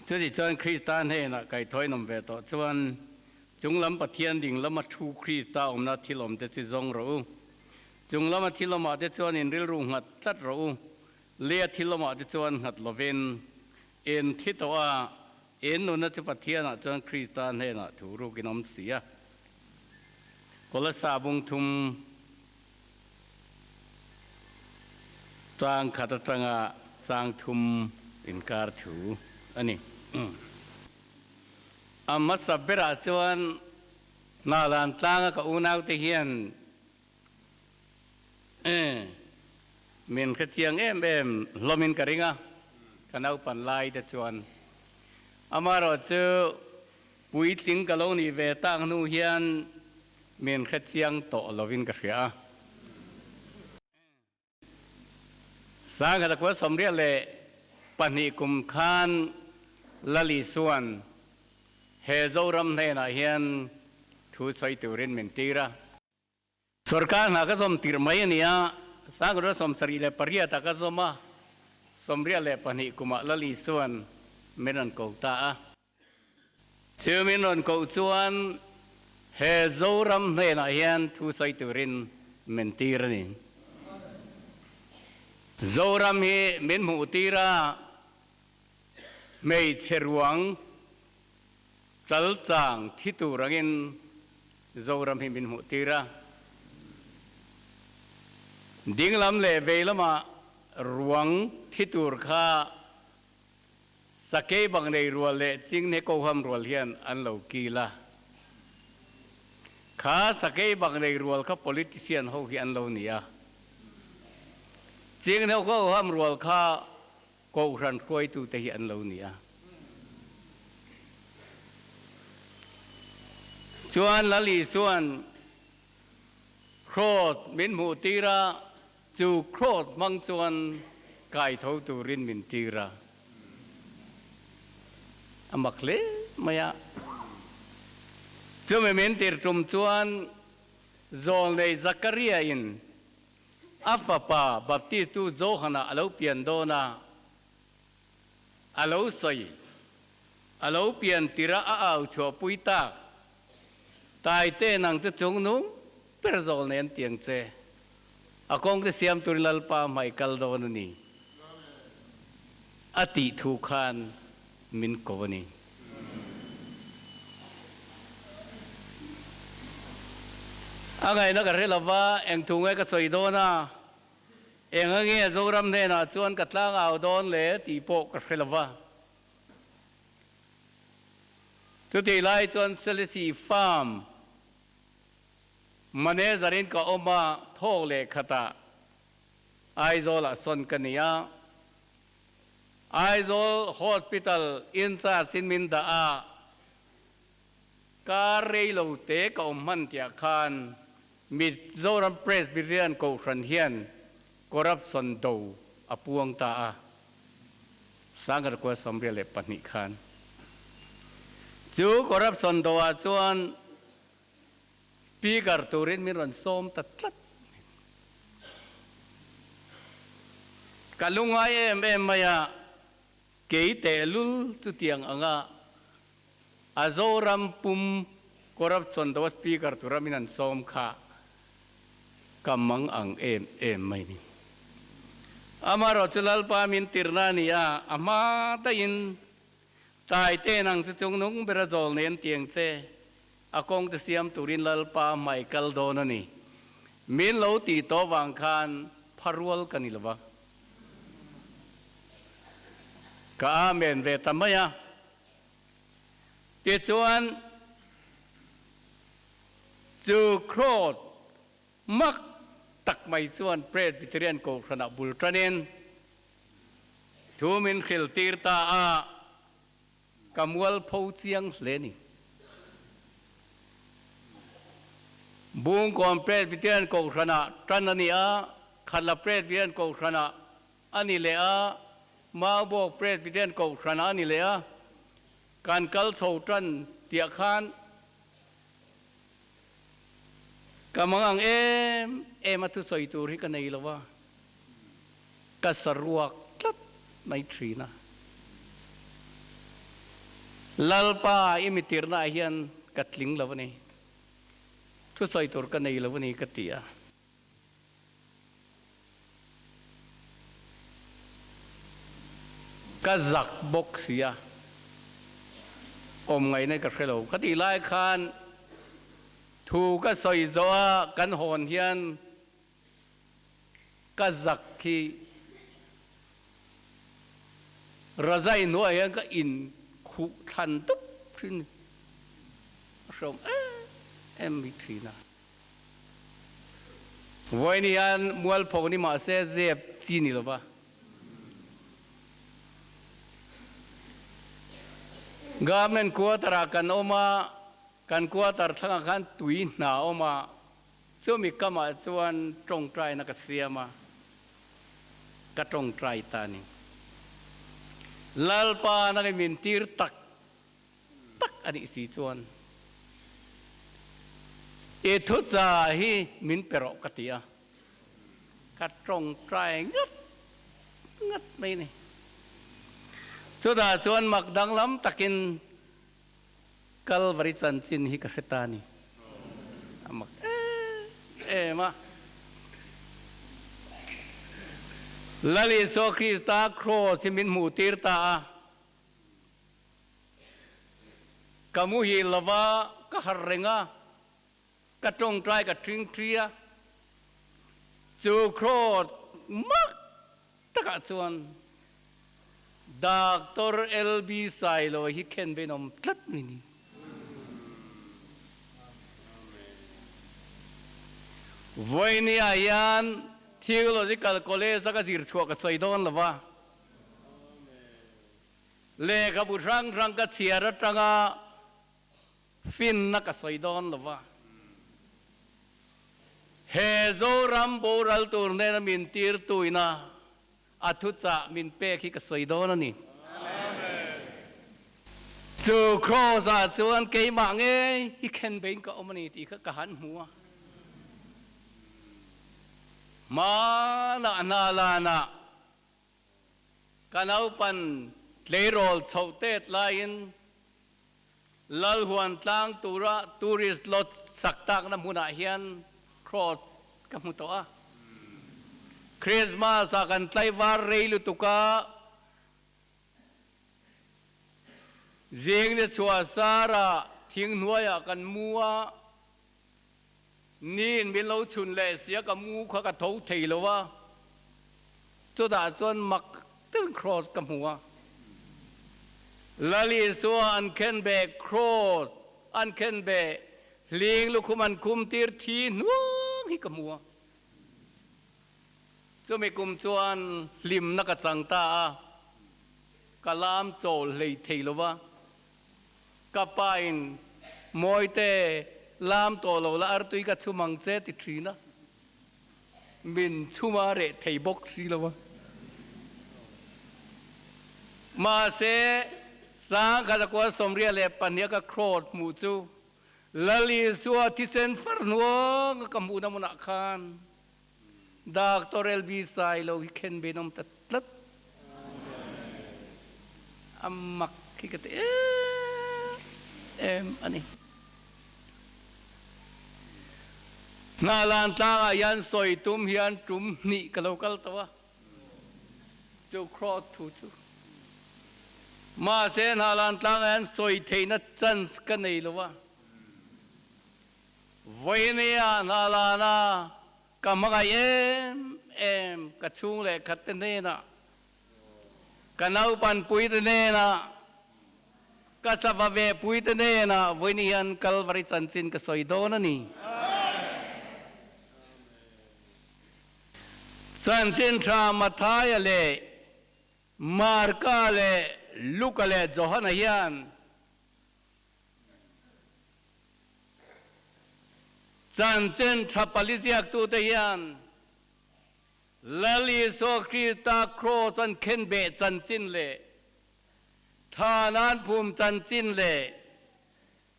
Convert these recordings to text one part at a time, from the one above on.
Chuti chuan Krista hnenah kaithawi nawm ve tawh chuan chung lam Pathian ding lama thu Krista awmna thil awmte chu zawng rawh u. Chung lama thil awmah te chuan in rilru nghat tlat rawh u. Leia thil awmah te chuan nghat lovin in thi tawh a, in nunna chu Pathianah chuan Krista hnenah thu rukin awm si a. Kolasa bung thum Chang khat atanga chang thum inkar thu a ni. A hmasa berah chuan Hnalan tlanga ka unaute hian min hrechiang em em hlawmin ka ring a, ka naupan lai te chuan. Amaherawh chu puitling ka lo nih ve tak hnu hian min hrechiang tawh lovin ka hria a. 1992 kum khan Lali chuan he Zoram hnenah hian thu sawi turin min tir a. Sorkar hna ka zawm tirh mai a ni a, 1978 ah ka zawm a, 92 kumah Lali chuan min rawn ko ta a. Chu min rawn koh chuan he Zoram hnenah hian thu sawi turin min tir a ni. Zoram hi min hmuh tir a, hmeichhe ruang chalchang thi tur angin Zoram hi min hmuh tir a. Dinglam leh veilamah ruang thi tur kha Sakei bang nei rual leh Chingne Koham rual hian an lo kil a. Kha sakei bang nei rual kha politician ho hi an lo ni a. Chingne Koham rual kha Kohhran hruaitute hi an lo ni a. Chuan Lal Isuan Kraws min hmuh tir a, Chu Kraws hmang chuan kai tho turin min tir a, a mak hle mai a. Chumi min tir tum chuan Zawlnei Zakaria in a fapa Baptistu Johana a lo pian dawn a, a lo sawi, a lo pian tirh a a au chhuahpui tak, Taite nang chu chung nung ber zawl nen tiang che. A kawng te siam turin Lalpa hmai kal dawn a ni. A tih thu khan min ko a ni. A ngaihna ka hre lova, eng thu nge ka sawi dawn a, eng a nge Zoram hnenah chuan ka tlang au dawn le tih pawh ka hre lova. Chutih lai chuan Selesih Farm Manager in ka awm a, thawk leh khatah Aizawl-ah sawn ka ni a. Aizawl Hospital in-charge in min dah a, kar rei lo te ka awm hman tiah khan Mizoram Presbyterian Kohhran hian corruption do a puang ta a, 1992 khan. Chu corruption do ah chuan Speaker turin min rawn sawm ta tlat mai. Ka lungai em em mai a, kei tehlul chutiang anga a Zoram pum corruption do a Speaker tura min an sawm kha ka mang ang em em mai ni. Amaherawhchu chu Lalpa min tirna a ni a, a hma daihin Taite nang chu chungnung bera zawl nen tiang che a kawng te siam turin Lalpa hmai kal dawn a ni. Min lo tih tawh vang khan pharual ka ni lo va. Ka amen ve ta mai a. Tichuan, chu crowd mak tak mai chuan Presbyterian Kohhranah bul tanin thu min hrilh tir ta a. Ka mualpho chiang hle ni. Bungkawn Presbyterian Kohhranah tan a ni a, Khatla Presbyterian Kohhranah a ni leh a, Maubawk Presbyterian Kohhranah a ni leh a. Kan kal chho tan tiah khan ka mang ang em em a thusawi tur hi ka nei lo a. Ka saruak tlat mai thin a. Lalpa i mi tirnaah hian ka tling lo a ni, thusawi tur ka nei lo a ni ka ti a. Ka zak bawk si a, awm ngaihna ka hre lo. Ka tih lai khan thu ka sawi zawh a kan hawn hian ka zak hi razai hnuaiah hian ka in khuh thlan dup thin a hreawm em em mai thin a. Vawiin hian mualpho ni mah se zep chi ni lova. Government quarter ah kan awm a, kan quarter thlangah khan tui hna a awm a, chumi kamah chuan tawngtaina ka siam a, ka tawngtai ta a ni. Lalpa nangin min tir tak tak a nih si chuan i thucha hi min pe rawh ka ti a, ka tawngtai ngat ngat mai a ni. Chutah chuan mak danglam takin Kalvari chanchin hi ka hre ta a ni. A mak em em a. Lal Isua Krista kraws hi min hmuh tir ta a. Ka muhil lova ka harh reng a, ka tawngtai ka ṭingṭi a, chu crowd mak takah chuan Doctor LB Sailo hi khen vein awm tlat mai ni. Vawinia hian Theological College a ka zir chhuah ka sawi dawn lova, Lehkhabu hrang hrang ka chhiar atanga finna ka sawi dawn lo va. He Zoram boral tur nena min tirtuina a thuchah min pek hi ka sawi dawn a ni. Chu Kraws ah chuan keimah ngei hi khen bein ka awm a ni tih kha ka han hmu a. Hmanah hna lanah Ka naupan tleirawl chhoh tet laiin Lalhuan tlang tura tourist lodge sak takna hmunah hian cross ka hmu tawh a. Christmas ah kan tlaivar rei lutuk a, zing ni chhuah sara thing hnuaiah kan mu a, Niin min lo chhun leh sia ka mu kha ka tho thei lo a, chutah chuan mak takin cross ka hmu a. Lal Isua an khen be cross an khen be hling lukhum an khum tir thi hnuang hi ka hmu a. Chumi kum chuan hlimna ka chang ta a, ka lam chawl hlei thei lo va. Ka pa in Mawite lam tawh lo la artui ka chhum ang che ti thin a, min chhum a reh thei bawk si lo a. Mahse, Sangkhat a kual 22 ka crowd hmuh chu Lal Isua thisen far hnuang a ka hmuhna hmunah khan Doctor LB Sailo hi khen ve in awm ta tlat. A mak hi ka ti em em a ni. Hnahlan tlangah hian sawi tum hian tum hnih ka lo kal tawh a, chu cross thu chu. Mahse Hnahlan tlangah hian sawi theihna chance ka nei lo a. Vawinia hna lana ka hmangaih em em ka chhung leh khat te hnenah, ka naupanpui te hnenah, ka sava ve pui te hnenah vawiin hian Kalvari chanchin ka sawi dawn a ni. Chanchin tha Mathaia leh Marka leh Luka leh Johana hian Chanchin tha pali ziaktute hian Lal Isua Krista kraws an khenbeh chanchin leh thlan an phum chanchin leh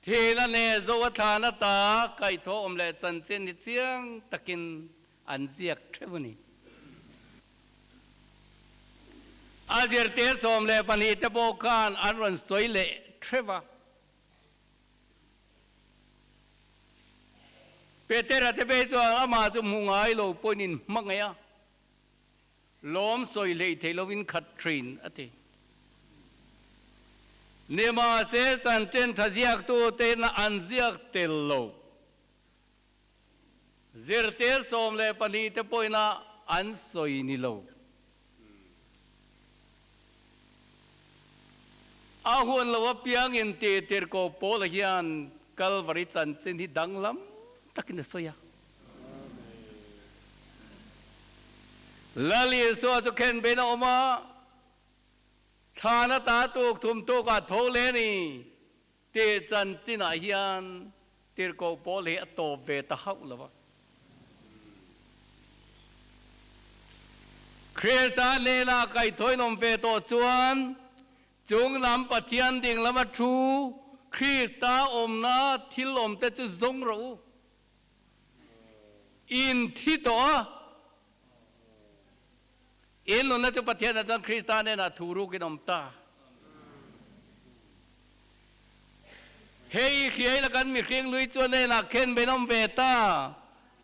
thil a neh zo a thlan ata kaihthawh awm leh chanchin hi chiang takin an ziak theuh a ni. A zirtir 12 te pawh khan an rawn sawi leh. theuh a. Petera te phei chuan amah chu hmu ngai lo pawhin in hmangaih a, lawm sawi hleih thei lovin khat thin a ti. Nimahse chanchin tha ziaktu te'n an ziak tel lo. Zirtir 12 te pawhin a an sawi ni lo. A hun lo apiangin tihtirhkoh Paula hian Kalvari chanchin hi danglam takin a sawi a. Lal Isua chu khenbein a awm a, thlan ata tuk thum tukah tho leh a ni tih chanchinah hian tirhkoh Paul hi a tawp ve ta hauh lo va. Krista hnenah kaihthawin awm ve tawh chuan chung lam Pathian ding lama thu Krista awmna thil awmte chu zawng rawh u. In thi tawh a. In nunna chu Pathianah chuan Krista hnenah thu rukin awm ta. Hei i hriai la kan mihring lui chuan hnenah khen ben awm ve ta.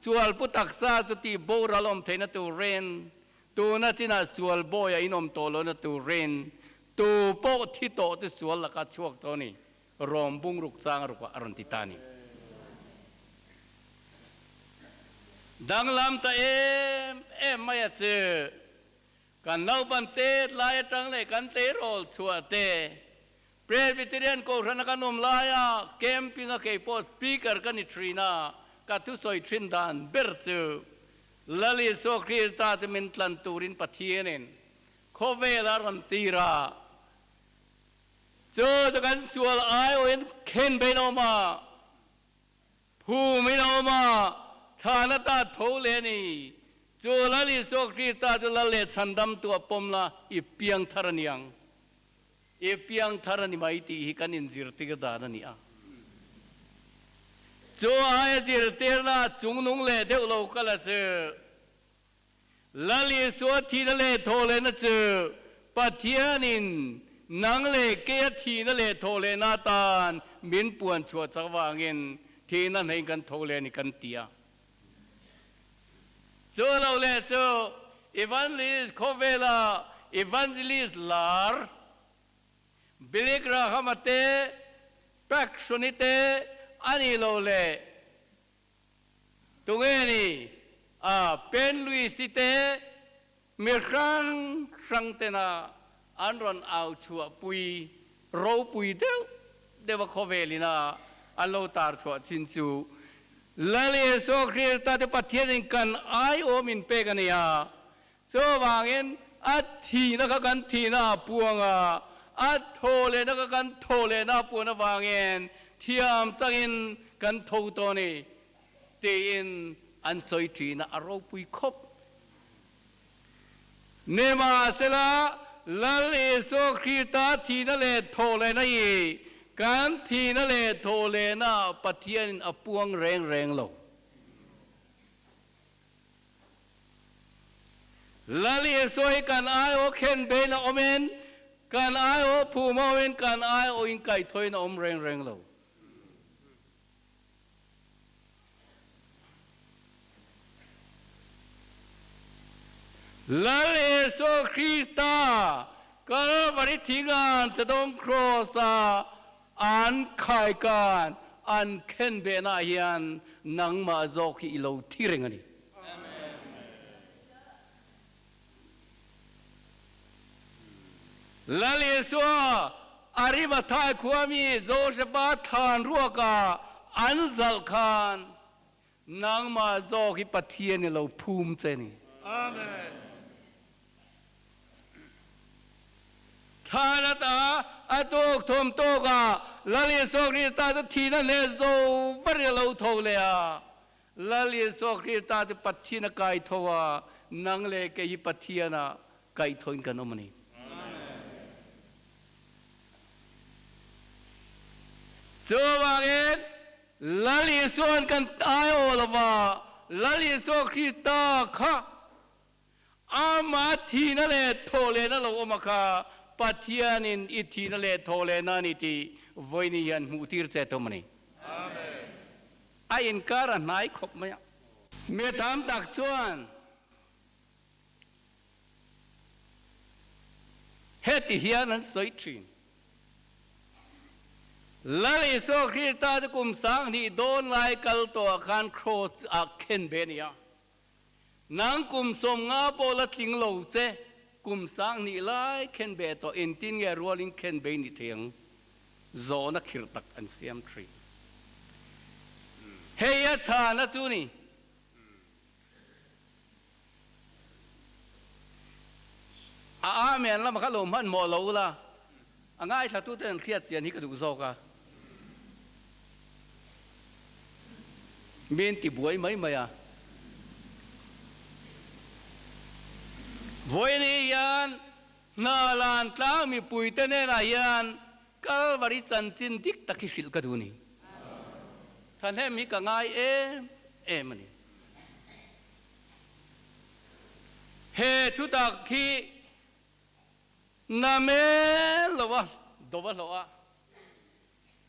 Sual pu taksa chu tih boral awm theihna turin, tuna chinah sual bawiah in awm tawh lohna turin, tu pawh thi tawh chu sual laka chhuak tawh a ni. Rom bungruk chang rukah a rawn ti ta a ni. Danglam ta em em mai a chu kan naupan tet lai atang leh kan tleirawl chhuah te Presbyterian Kohhrana kan awm laia camping a kei pawh speaker ka ni thin a, ka thusawi thin dan ber chu Lal Isua Krista chu min tlan turin Pathianin khawvel a rawn tir a, Chu chu kan sual aiawhin khen bein a awm a, phumin a awm a, thlan ata tho leh a ni. Chu Lal Isua Krista chu Lal leh Chhandamtu a pawm la, i piang thar a ni ang. I piang thar a ni mai tih hi kan inzirtir dan a ni a. Chu aia zirtirna chungnung leh deuh lo kal a chu. Lal Isua thihna leh thawhlehna chu Pathianin nang leh keia thihna leh thawhlehna atan min puan chhuah chak vangin thihna hnaiin kan tho leh a ni kan ti a. Chu lo leh chu Evangelist khawvela Evangelist lar Billy Graham-a te, Paxson-i te a nih lo leh Tunge ni a Pen Luis-i te mi hrang hrang tena an rawn au chhuah pui ropui deuh deuh a khawvelin a an lo tar chhuah chin chu Lal Isua Krista te Pathianin kan aiawm in pek a ni a, chuvangin a thihna kha kan thihna a puang a, a thawhlehna kha kan thawhlehna a puan avangin thiam takin kan tho tawh a ni tiin an sawi thin a, a ropui khawp. Nimahsela, Lal Isua Krista thihna leh thawhlehna hi kan thihna leh thawhlehna Pathianin a puang reng reng lo. Lal Isua hi kan aiawh khen bein a awmin, kan aiawh phum a awmin, kan aiawh inkaihthawhin a awm reng reng lo. Lal Isua Krista Kalvari thingan Chadawng Cross-a an khaikan an khenbehnaah hian nangmah zawk hi i lo thi reng a ni. Lal Isua Arimathai khuami Josefa thlan ruaka an zalh khan nangmah zawk hi Pathian i lo phum che ni. Amen. Thlan ata a tuk thum tukah Lal Isua Krista chu thihna hneh zo ber i lo tho leh a. Lal Isua Krista chu Pathian a kai tho a, nang leh kei hi Pathian a kaih tho in kan awm a ni. Chuvangin Lal Isua'n kan aiawh lo va, Lal Isua Krista kha Amah thihna leh thawhlehna lo awm a kha Pathianin i thihna leh thawhlehna a ni tih. vawiin hian hmuhtir che tum a ni. A inkar a hnai khawp mai a. Mi tam tak chuan heti hian an sawi thin, Lal Isua Krista chu kum 2000 dawn lai kal tawhah khan kraws ah khen ve a ni a. Nang kum 50 pawh la tling lo che, kum 2000 lai khen ve tawh engtin nge rualin khen ve ni thei ang? Zawhna khirh tak an siam thin. Hei a chhana chu ni. A Amen lama kha lo hmanhmawh lo ula, a ngaithlatute an hriat chian hi ka duh zawk a. Min ti buai mai mai a. Vawiin hian Hnalan tlang mipuite hnenah hian Kalvari chanchin dik tak hi hrilh ka duh a ni. Thahnem hi ka ngai em em a ni. He thutak hi na mel lo a, do a hlawh a.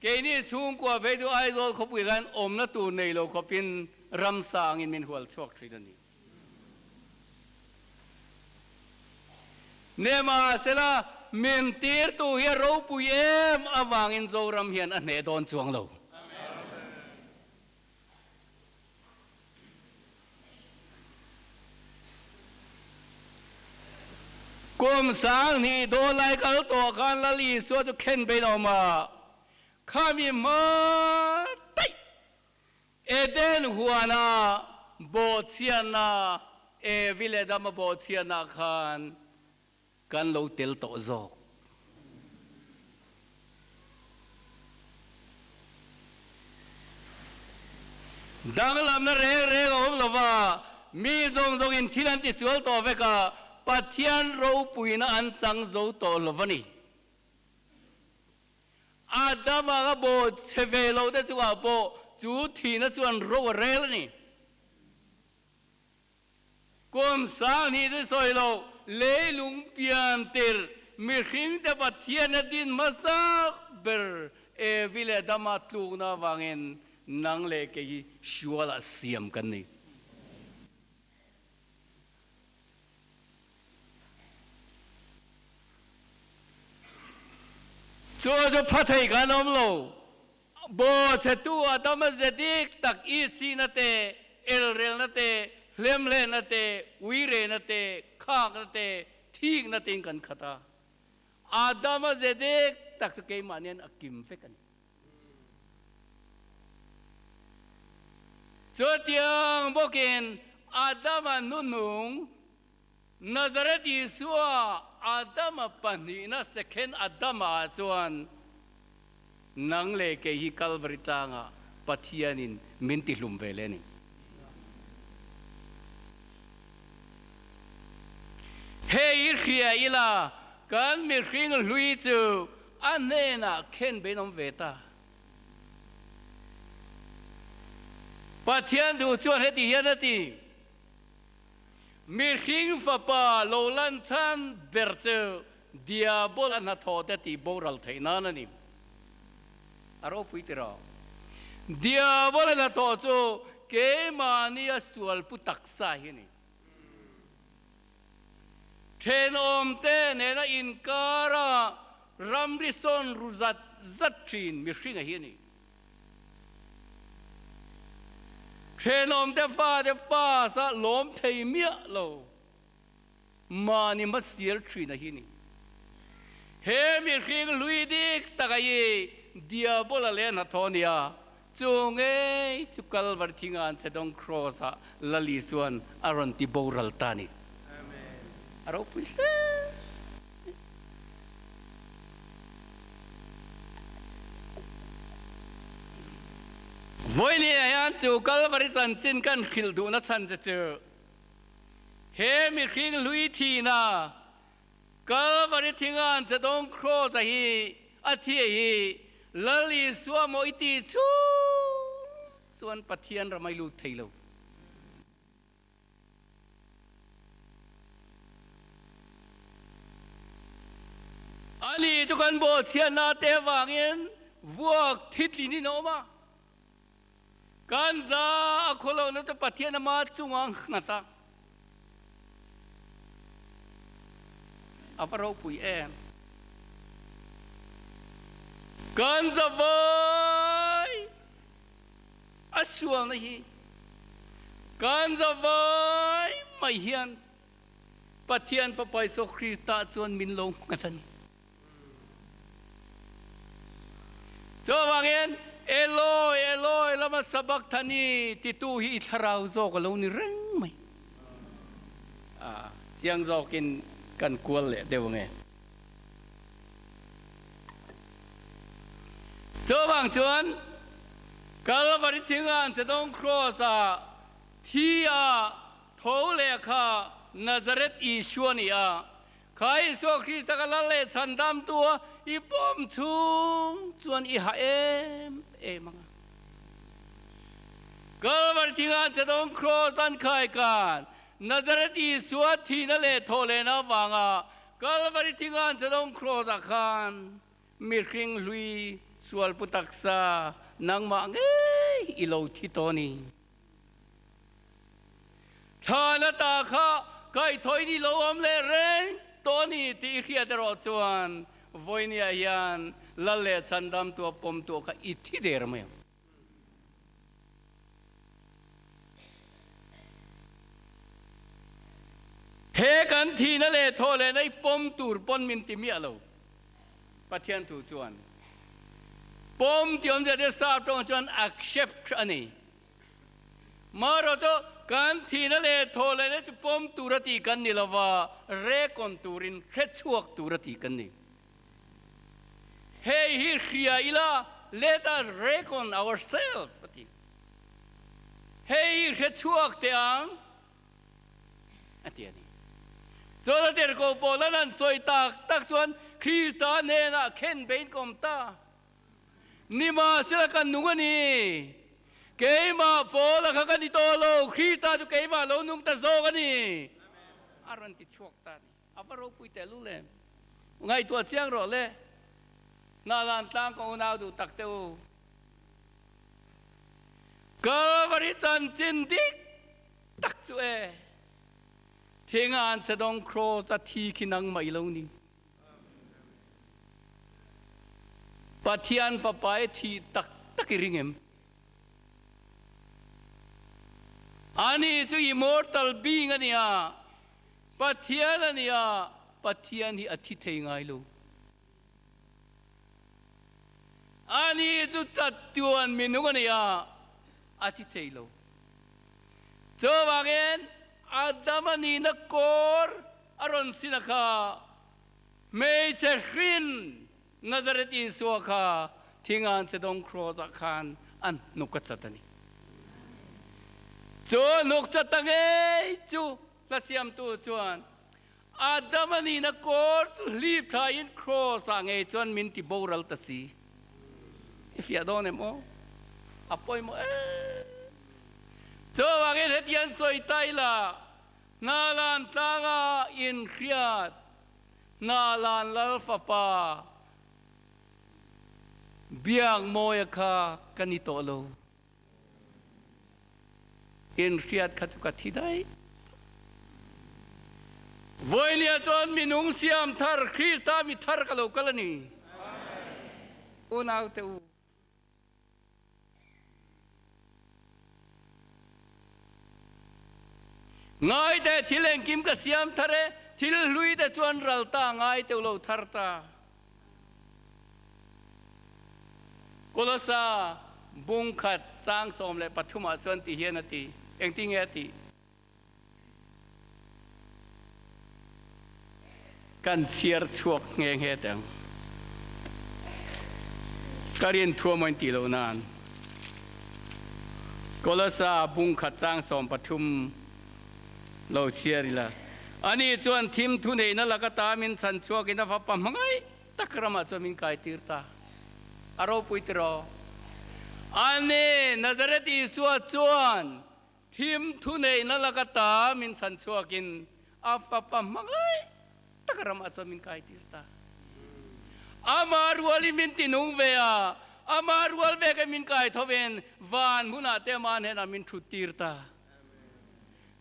Keini chhungkua phei chu Aizawl khawpui khan awmna tur nei lo khawpin ramsa angin min hual chhuak thin a ni. Nimahsela, min tirtu hi a ropui em avangin Zoram hian a hneh dawn chuang lo. Kum 2000 dawn lai kal tawh khan Lal Isua chu khen bein a awm a, khami hma daih Eden huana bawhchhiatna, Evi leh Adama bawhchhiatna khan kan lo tel tawh zawk. Danglamna reng reng a awm lo va, mi zawng zawngin thil an tisual tawh vek a, Pathian ropuina an chang zo tawh lo va ni. Adama ka bawh chhe ve lo te chungah pawh chu thihna chuan ro a rel a ni. Kum 2000 chu sawi lo, leilung pian tirh mihringte Pathian a din hmasak ber Evi leh Adama tlukna avangin nang leh kei hi sualah siam kan ni. Chu chu pha thei kan awm lo. Bawhchhetu Adama ze dik tak isihna te, elrelna te, hlemhlehna te, uirehna te, khakna te, thikna tein kan khat a. Adama ze dik tak chu keimahni hian a kim vek a ni. Chutiang bawkin Adama nunung Nazareth Isua Adama pahnihna second Adama ah chuan nang leh kei hi Kalvari tlangah Pathianin min tihlum ve leh a ni. Hei hi hria ila kan mihring hlui chu a hnenah khen bein awm ve ta. Pathian duh chuan heti hian a ti. Mihring fapa lo lan chhan ber chu Diabol a hnathawh te tih boral theih nan a ni. A ropui ti rawh. Diabol a hnathawh chu keimahni a sualpu taksa hi a ni. Thenawmte nena inkara ramri sawn ru zat zat thin mihringa hi a ni. Thenawmte fate pass a lawm thei miah lo. Mahni hmasial thin a hi ni. He mihring hlui dik taka hi Diabola leh hnathawh a ni a, chu ngei chu Kalvari thinga an chedawng Kraws ah Lal Isuan a rawn ti boral ta a ni. A ropui hle. Vawinia hian chu Kalvari chanchin kan hrilh duhna chhan che chu he mihring hlui thihna Kalvari thingan chedawng Kraws-a hi a thih hi Lal Isua maw i tih chhung chuan Pathian ram a i lut thei lo. Ani chu kan bawhchhiatna te avangin vuak thitlin in a awm a. Kan za a khawlo na chu Pathian ama chunga nghat a. A va ropui em. Kan za vai a sualna hi kan za vai mai hian Pathian Fapa Isua Krista chuan min lo nghat a ni. Chuvangin, Eloi, Eloi, lama sabakthani titu hi i thlarau zawk a lo ni reng mai. A, chiang zawkin kan kual leh deuh ange. Chuvang chuan, Kalvari thingan Sedong Cross-ah thi a tho leh kha Nazareth Isua ni a, Kha Isua Krista ka lal leh chhandamtu a i pawm chhung chuan i ha em em ang a. Kalvari thingah chadawng Kraws an khai khan Nazareth Isua thihna leh thawhlehna avanga Kalvari thingah chadawng Kraws ah khan mihring hlui sualpu taksa nangmah ngei i lo thi tawh a ni. Thlan ata kha kaihthawih ni lo awm leh reng tawh a ni tih i hriat erawh chuan vawinia hian lal leh chhandamtu a pawmtu kha i thi der mai ang. He kan thihna leh thawh lehna i pawm tur pawn min ti miah lo. Pathian thu chuan pawm tih awmzia te sap tawngah chuan accept a ni. Marawh chu kan thihna leh thawh lehna chu pawm tura tih kan ni lova, rekawn turin hrechhuak tura tih kan ni. Hei hi hria ila, let us reckon ourselves a ti. Hei hi hrechhuak teh ang a ti a ni. Chuan a tirhkoh pawh lan an sawi tak tak chuan Krista hnenah khen bein ka awm ta. Nimahsela kan nung a ni. Keimah Paula kha ka ni tawh lo, Krista chu keimah lo nung ta zawk a ni. A rawn ti chhuak ta a ni. A va ropui teh lul em. Ngaihtuah chiang rawh le. Hnahlan tlang ka unau duh tak teh u. Kalvari chanchin dik tak chu e. Thingan chedawng kraws a thi khi nangmah i lo ni. Pathian Fapa i thih taktak i ring em? Ani chu immortal being a ni a, Pathian a ni a, Pathian hi a thi thei ngai lo. Ani chu tatuan minung a ni a, a thi thei lo. Chuvangin Adama nihna kawr a rawn sin a kha, hmeichhe hrin Nazareth Isua kha thingan chedawng kraws ah khan an hnuk a chat a ni. Chu hnuk chat ta ngei chu hla siamtu chuan Adama nihna kawr chu hlip thlaiin kraws ah ngei chuan min ti boral ta si. I fiah dawn em aw? A pawimawh em. Chuvangin hetiang sawi ta ila, Hnalan tlanga inhriat Hnalan Lal fapa Biakmawia kha ka ni tawh lo. Inhriat kha chu ka thi daih. Vawinia chuan minung siam thar Krista mi thar ka lo kal a ni. Unaute u. Ngaite thil engkim ka siam thar e, thil hlui te chuan ral ta ngai teuh lo thar ta. Kolosa bung khat chang 13 ah chuan ti hian a ti. Engtin nge a tih? Kan chhiar chhuak nghe nghe teh ang. Ka rin thuam ain tih loh nan. Kolosa bung khat chang 13 lo chhiar ila. Ani chuan thim thuneihna laka ta min chhan chhuakin a fapa hmangaih tak ramah chuan min kai tir ta. A ropui tiraw? Ani Nazareth Isua chuan Thim thuneihna laka ta min chhan chhuakin a fapa hmangaih tak ramah chuan min kai tir ta. Amah rualin min tinung ve a, Ama rual vek min kai thovin van hmunah te ama hnenah min thut tir ta.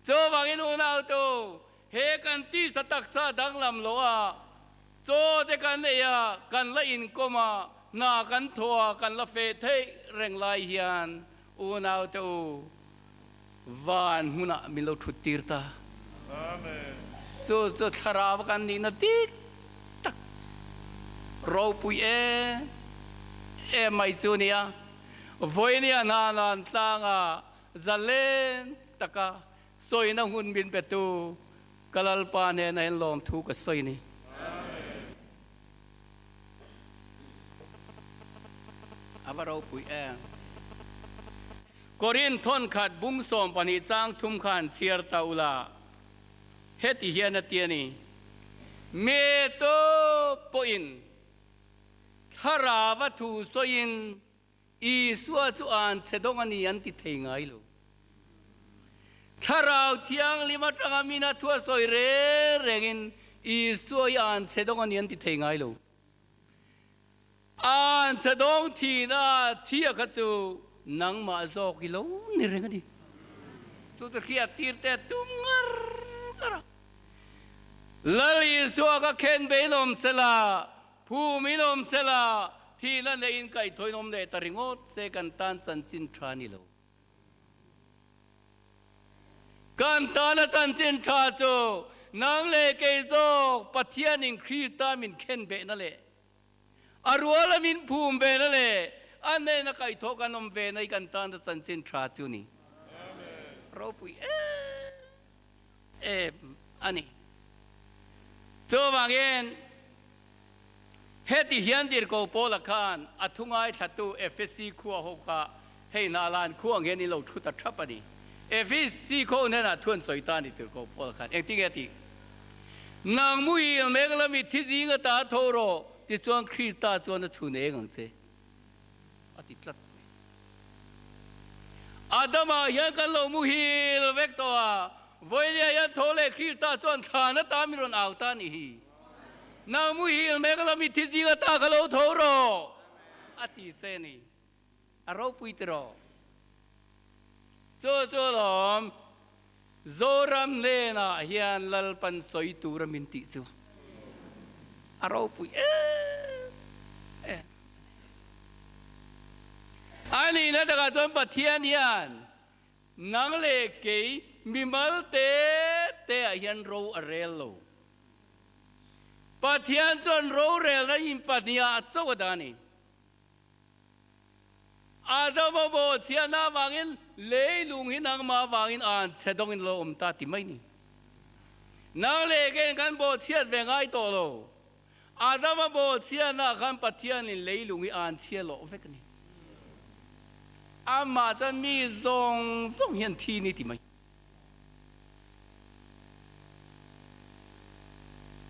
Chuvangin unautu, he kan tisa taksa danglam lo a, chaw te kan ei a, kan la inkawm a, hna kan thaw a, kan la feh theih reng lai hian unaute u, van hmunah min lo thut tir ta. Chu chu thlarau kan nihna dik tak ropui em em mai chu nia. Vawinia hna nan tlanga zalen taka sawina hun min petu ka Lalpa hnena hian lawmthu ka sawi ni. A va ropui em. Korin thawnkhat bung 12 chang thum khan chhiar ta ula, heti hian a ti a ni, Me tawp pawhin thlarau a thu sawiin Isua chu an chhe dawng a ni an ti thei ngai lo. Thlarau Thianghlim atanga mina thu a sawi reng rengin Isua hi an chhe dawng a ni an ti thei ngai lo. An chhe dawng thihna thia kha chu nangmah zawk i lo ni reng a ni. Chu chu hriat tir te tum ngar ngar a. Lal Isua ka khen be in awm sela, phum in awm sela, thihna neiin kaihthawin awm leh ta ringawt se kan tan chanchin tha ni lo. Kan tana chanchin tha chu nang leh kei zawk Pathianin Krista min khen behna leh a ruala min phum vena leh a hnena kaihthawh kan awm vena hi kan tana chanchin tha chu ni. Ropui em em a ni. Chuvangin heti hian Dirko Paula khan a thu ngaithlatu Efesi khua ho kha hei hna lan khu ang hian in lo thu ta thap a ni. Efesi kho hnenah thu an sawi ta a ni Dirko Paula khan. Engtin nge a tih? Nang muhil mek la mitthi zing ata tho rawh, tichuan Krista chuan a chhun eng ang che a ti tlat mai. Adama hian kan lo muhil vek tawh a, vawilia hian tho leh Krista chuan thlan ata mi rawn au ta a nih hi. Nang muhil mek la mitthi zing ata ka lo tho rawh a ti che ni. A ropui tiraw? Chu chu lawm Zoram hnenah hian Lalpan sawi tura min tih chu a ropui em em a ni. A nihna takah chuan Pathian hian nang leh kei mimal te te ah hian ro a rel lo. Pathian chuan rorelna inpahniha a cho a dah a ni. Adama bawhchhiahna avangin leilung hi nangmah avangin an chhe dawngin lo awm ta ti mai ni. Nang leh keiin kan bawhchhiat ve ngai tawh lo. Adama bawhchhiahna khan Pathianin leilung hi an chhia lawh vek a ni. Amah chuan mi zawng zawng hian thi ni ti mai.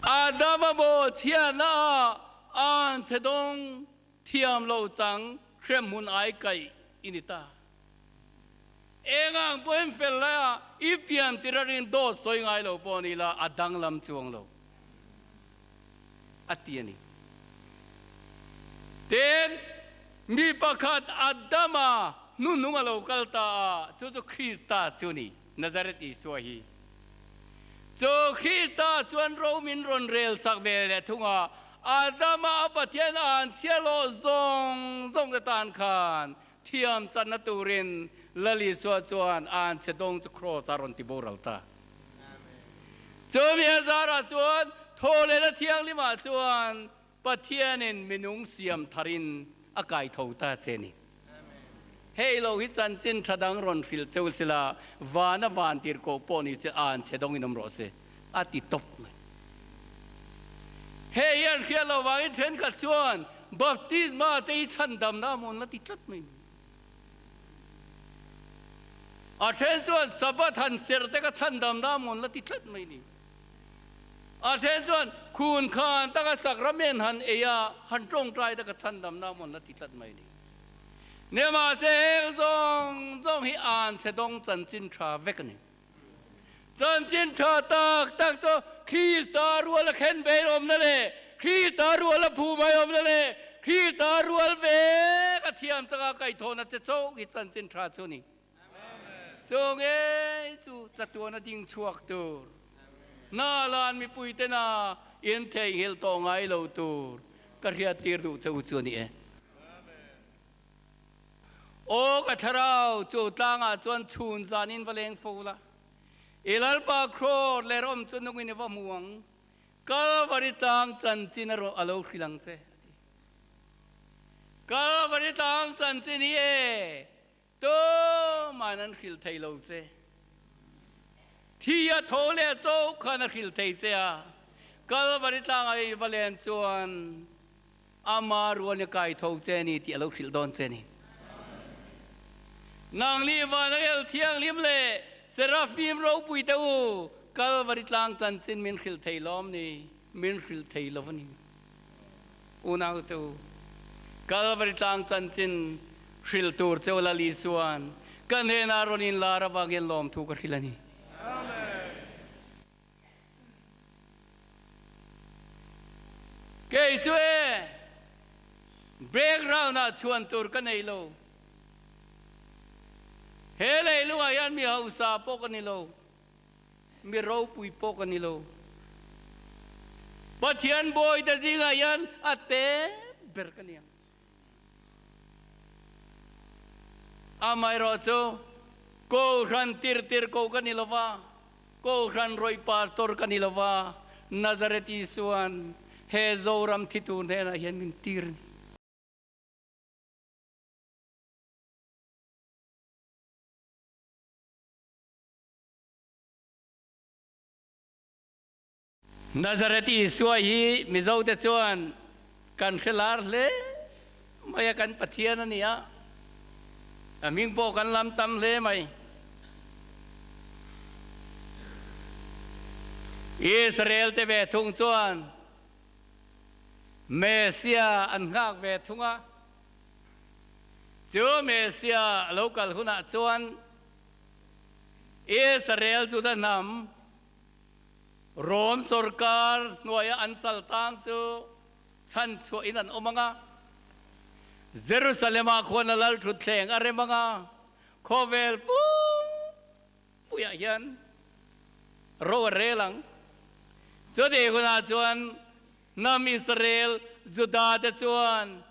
Adama bawhchhiahna ah an chhe dawng Thiam lo chang hremhmun ai kaih i ni ta. Eng ang pawhin fel lai a, i pian tir a rin dawt sawi ngai lo pawh ni la, a danglam chuang lo, a ti a ni. Tin, mi pakhat Adama hnuhnung a lo kal ta a, chu chu Krista chu ni, Nazareth Isua hi. Chu Krista chuan ro min rawn rel sak ve leh thung a, Adama a Pathian a an chhialawh zawng zawng te tan khan thiam channa turin Lal Isua chuan a an chhe dawng chu kraws a rawn ti boral ta. Chumi a zarah chuan thawhlehna thianghlimah chuan Pathianin minung siam tharin a kai tho ta che ni. Hei lo hi chanchin tha dang rawn hrilh cheu sila vana van tirhkoh pawh ni che an chhe dawngin awm rawh se a ti tawp mai. Hei hian hriat loh vangin thenkhat chuan baptisma te hi chhandamna a mawn la ti tlat mai ni. A then chuan Sabbath han serh te kha chhandamna a mawn la ti tlat mai ni. A then chuan khun khan taka sakramen han ei a, han tawngtai taka chhandamna a mawn la ti tlat mai ni. Nimahse heng zawng zawng hi an chhe dawng chanchin tha vek a ni. Chanchin tha tak tak chu Krista rual a khen ve awmna leh Krista rual a phu mai awmna leh Krista rual vek a thiam taka kaihthawhna che chauh hi chanchin tha chu a ni. Chu ngei chu chatuana ding chhuak tur, hna lan mipui tena in theihnghilh tawh ngai lo tur ka hriattir duh che u chu a ni e. Aw ka thlarau, chu tlangah chuan chhun zanin va leng fo la, i Lalpa kraw leh rawm chu nungin i va hmu ang, Kalvari tlang chanchin erawh a lo hrilh ang che, a ti. Kalvari tlang chanchin hi e, tumahin an hrilh thei lo che. Thi a tho leh chauh khan a hrilh thei che a, Kalvari tlangah i va len chuan ama rual i kai tho che a ni tih a lo hrilh dawn che a ni. Nang li Vanrel Thianghlim leh Serafim ropui te u, Kalvari tlang chanchin min hrilh thei lawm ni? Min hrilh thei lo a ni. Unau te u, Kalvari tlang chanchin hrilh tur cheu Lal Isuan ka hnenah rawn inlar avangin lawmthu ka hrilh a ni. Kei chu e, background ah chhuan tur ka nei lo. He leilungah hian mi hausa pawh ka ni lo, mi ropui pawh ka ni lo. Pathian bawite zingah hian a te ber ka ni ang. Amaherawh chu Kohhran tirtir ko ka ni lova, Kohhran rawih pastor ka ni lova, Nazareth Isuan he Zoram thi tur hnenah hian min tir a ni. Nazareth Isua hi Mizote chuan kan hre lar hle mai a, kan Pathian a ni a, a hming pawh kan lam tam hle mai. Israel te ve thung chuan Messiah an nghak ve thung a, chu Messiah a lo kal hunah chuan Israel Juda hnam Rom sorkar hnuaia an sal tang chu chhan chhuahin an awm ang a, Jerusalem-ah khuan a lal thutthleng a rem ang a, khawvel pumpuiah hian ro a rel ang. Chutih hunah chuan hnam Israel, Juda te chuan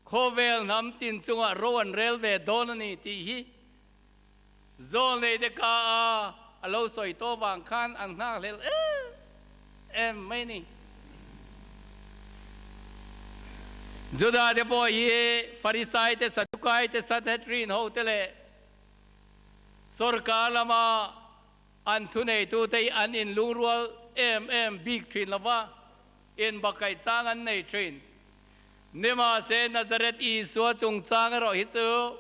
Khawvel hnam tin chungah ro an rel ve dawn a ni tih hi Zawlneite ka a a lo sawi tawh vang khan an nghakhlel em em mai a ni. Juda te pawh hi Farisai te, Sadukai te, Sanhedrin ho te leh sorkar lama an thuneitute hi an inlungrual em em bik thin lo va, inbakaih chang an nei thin. Nimahse, Nazareth Isua chungchang erawh hi chu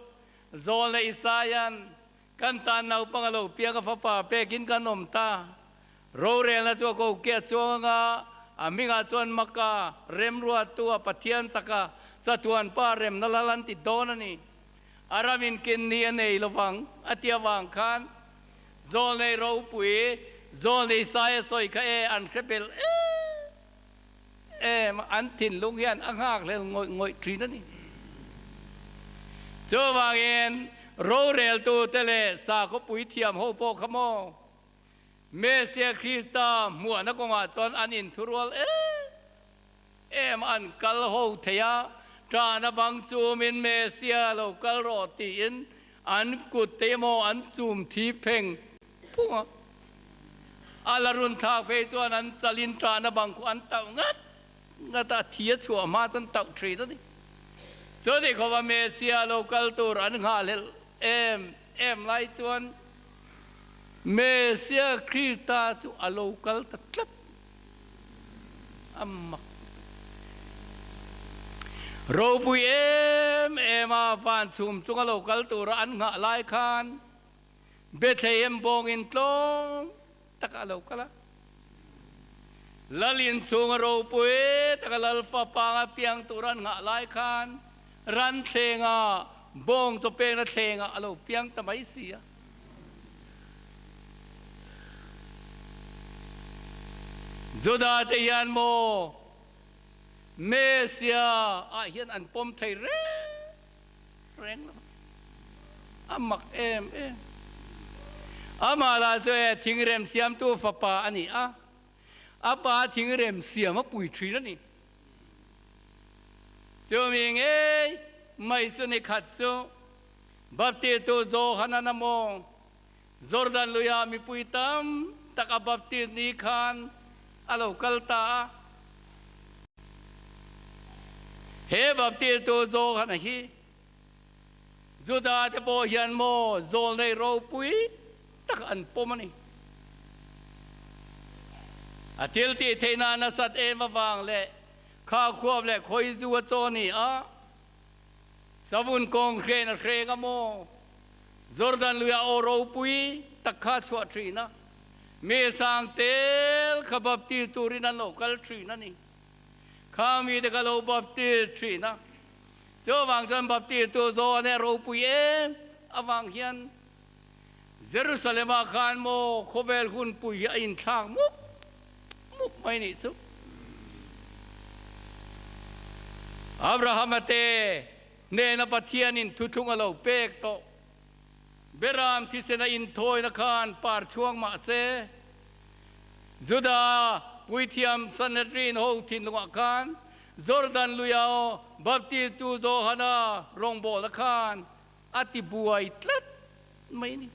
Zawlna Isaia'n kan tan naupang a lo piang a fapa pekin kan awm ta. Rorelna chu a ko ke a chuang anga a hmingah chuan Maka, Remruattu a Pathian chaka chatuan pa remna lal an ti dawn a ni. A ram in kin ni a nei lovang a ti avang khan Zawlnei ropui Zawlna Isaia sawi kha e an hre bel em em a, an thinlung hian a nghakhlel ngawih ngawih thin a ni. Chuvangin roreltute leh sakhawpui thiam ho pawh kha maw Mesia Krista hmuahna kawngah chuan an inthurual em em a, an kal ho thei a, ṭahna bang chumin Mesia lo kal rawh tiin an kut te emaw an chum thi pheng phung a. A la run thlak phei chuan an chalin ṭahna bang khu an tauh ngat ngat a, thi a chhuah hma chuan tauh ṭhin a ni. Chuti khawpa Messiah lo kal tur an nghahhlelh em em lai chuan Messiah Krista chu a lo kal ta tlat a mak. Ropui em em a van chhum chunga lo kal tura an nghah lai khan Bethlehem bawngin tlawm takah a lo kal a. Lal inchhunga ropui taka Lal fapa anga piang tur an nghah lai khan ran thlenga bawng chaw pekna thlengah a lo piang ta mai si a. Juda te hian maw Messiah ah hian an pawm thei reng. reng lo. A mak em em. Amah lah chu e thingrem siamtu fapa a ni a, a pa thingrem siam a pui thin a ni. Chumi ngei mai chu ni khat chu Baptistu Johanan a maw Jordan luia mipui tam tak a baptist ni khan a lo kal ta a. He baptistu Johana hi Juda te pawh hian maw zawlnei ropui tak an pawm a ni. A thil tih theihna nasat em avang leh kha khuap leh khawizu a chaw ni a, Savun kawng hren a hreng a maw? Jordan luia aw ropui tak kha chhuah thin a, mi sang tel kha baptis turin an lo kal thin a ni. Kha mite kha lo baptis thin a, chuvang chuan baptis tu zawn e ropui em avang hian Jerusalem-ah khan maw khawvel hunpui hi a inthlak mup mup mai nih chu. Abrahama te hnena Pathianin thuthlung a lo pek tawh. Beram thisena inthawina khan par chhuak mah se, Juda puithiam Sanhedrin ho thinlungah khan Jordan luia Baptistu Johana rawngbawlna khan a ti buai tlat mai a ni.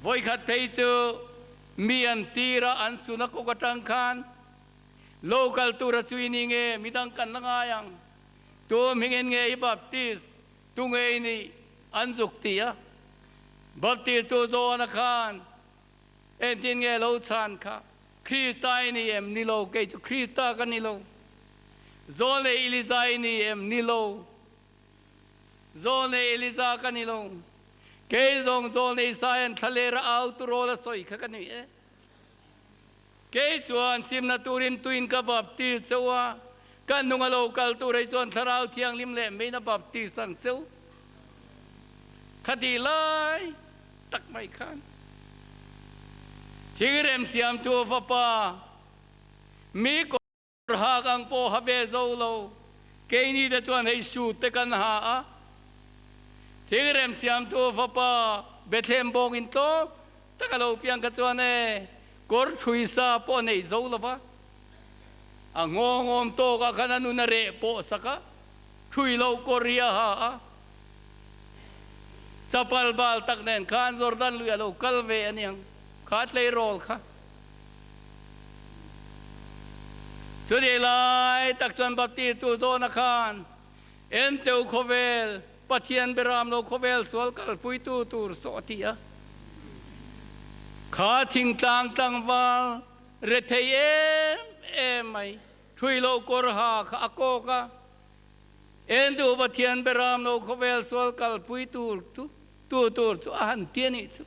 Vawikhat phei chu mi an tir a, an sun a kawk atang khan lo kal tur a chui ni nge midang kan la ngai ang, tu hmingin nge i baptist, tu nge i nih an zuk ti a. Baptist tu Johana khan engtin nge lo chhan kha, Krista i ni em? Ni lo, kei chu Krista ka ni lo. John leh Elija i ni em? Ni lo. Zawlnei Eliza ka ni lo. Kei zawng Zawlnei Isaia'n thlaler a au turawl a sawi kha ka ni e. Kei chuan simna turin tuin ka baptis cheu a, ka hnung a lo kal tur hei chuan Thlarau Thianghlim leh meiin a baptis ang cheu. Kha tih lai tak mai khan thingrem siamtu fapa mi Hak ang pawh ha ve zo lo, keini te chuan hei suit te kan ha a, thingrem siamtu fapa Bethlehem bawngin tlawm tak a lo piang kha chuan e, kawr thui sa pawh a nei zo lo va, a nghawngawm tawkah khan a nun a reh pawh sak a, thui lo kawr hi a ha a, chapal bal tak nen khan Jordan lui a lo kal ve a niang, kha tleirawl kha. Chutih lai tak chuan Baptistu zawhna khan Enteu khawvel, Pathian beram lo khawvel sual kalpuitu tur sawh a ti a. Kha thingtlang tlangval rethei em em mai, thui lo kawr ha kha a kawk a, Enteu Pathian beram lo khawvel sual kalpuitu Tu tur chu a han ti a nih chu.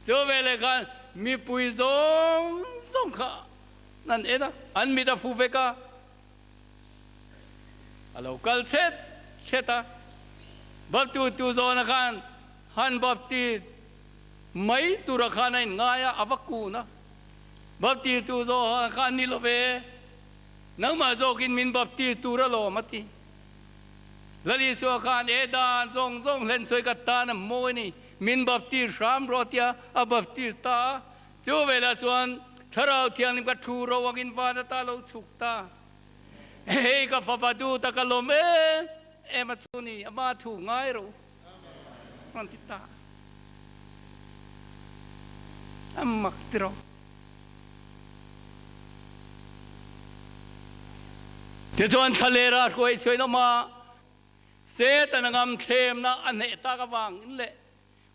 Chu veleh khan mipui zawng zawng kha an en a, an mit a fu vek a, a lo kal chhet chhet a. Baptu tu zawna khan han bapti mai tura khan a inngai a, a va kun a. Bapti tu zawha khan ni lo ve, nangmah zawkin min bapti tur alawm a ti. Lal Isua khan e dan zawng zawng hlen sawi ka tan a mawi ni, min baptir hram rawh tia a baptir ta a. Chu velah chuan Thlarau Thianghlim ka thu ro angin van ata lo chhuk ta. Hei ka fapa duh tak a lawm em em a chu ni, ama thu ngai ro rawn ti ta. A mak ti rawh. Tichuan thlalera hruai chhuain awm a, Setana ngam thlemna a hneh tak avangin leh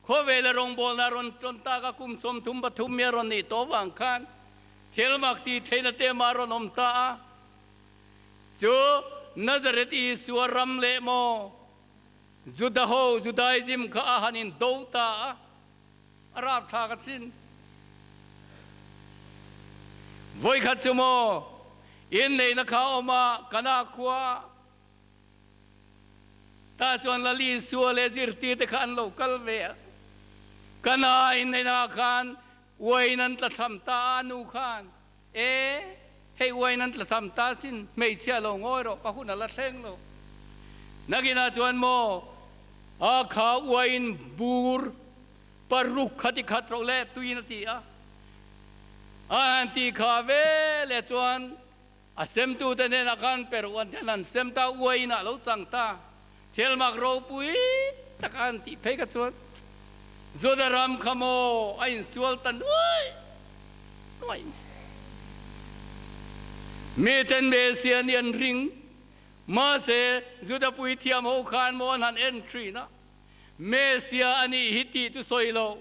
khawvela rawngbawlna rawn tawn tak a kum 33 mi a rawn nih tawh avang khan thil mak tih theihna te mah a rawn awm ta a. Chu Nazareth Isua ram leh maw Juda ho Judaism kha a han indo ta a. A rapthlak a chin. Vawikhat chu maw inneihna kha a awm a, Kana khua tah chuan Lal Isua leh zirtirte kha an lo kal ve a. Kana inneihna ah khan uain an tlathlam ta a, nu khan, E, hei uain an tlathlam ta sin, hmeichhia lo ngawi rawh, ka hun a la thleng lo. Nakinah chuan maw a kha uain bur paruk kha ti khat rawh le tuin a ti a. A han ti kha ve leh chuan a semtute hnenah khan perh uan hian an sem ta, uain ah lo chang ta. Thilmak ropui tak a han tih phei kha chuan Juda ram kha maw a insual ta nuai nuai mai. Miten Messiah nih an ring, mahse Juda puithiam ho khan maw an han en thin a, Messiah a nih hi tih chu sawi lo,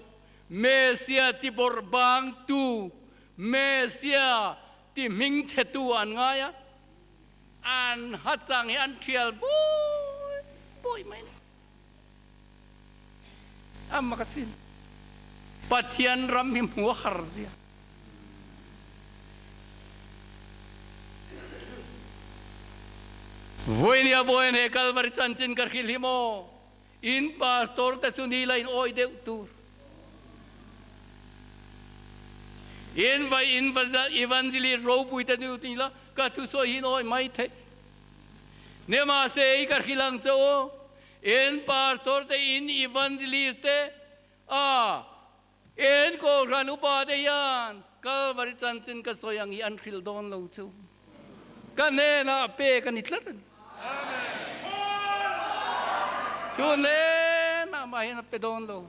Messiah ti bawrh bangtu, Messiah ti hmingchhetu an ngai a. An hachang hi an thial buai buai mai ni. A mak a sin. Pathian ram hi hmu a har zia. Vawinia vawiin he Kalvari chanchin ka hrilh hi maw? In pastor te chu ni la in awih deuh tur. In vai in evangelist ropui te chu ni la ka thusawi hi in awih mai thei. Nimahse i ka hrilh ang che u, in pastor te in evangelist te a in kohhran upa te hian Kalvari chanchin ka sawi ang hi an hrilh dawn lo chu. Ka hnenah pek a ni tlat a ni. Tu hnenah mah hian a pe dawn lo.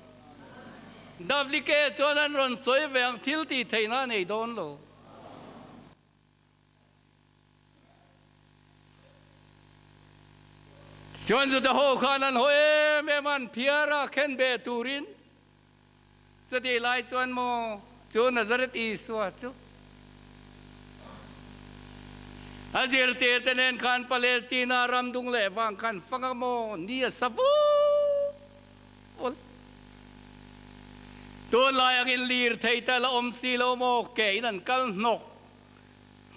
Duplicate chuan an rawn sawi ve ang thil tih theihna a nei dawn lo. Chuan Juda ho khan an haw em em a, an phiar a, khen ve turin. Chutih lai chuan maw chu Nazareth Isua chu a zirtirte nen khan Palestina ram dung leh vang khan fang a maw ni a sa vul vul. Tunlai angin lirthei te la awm si lo maw ke in an kal hnawk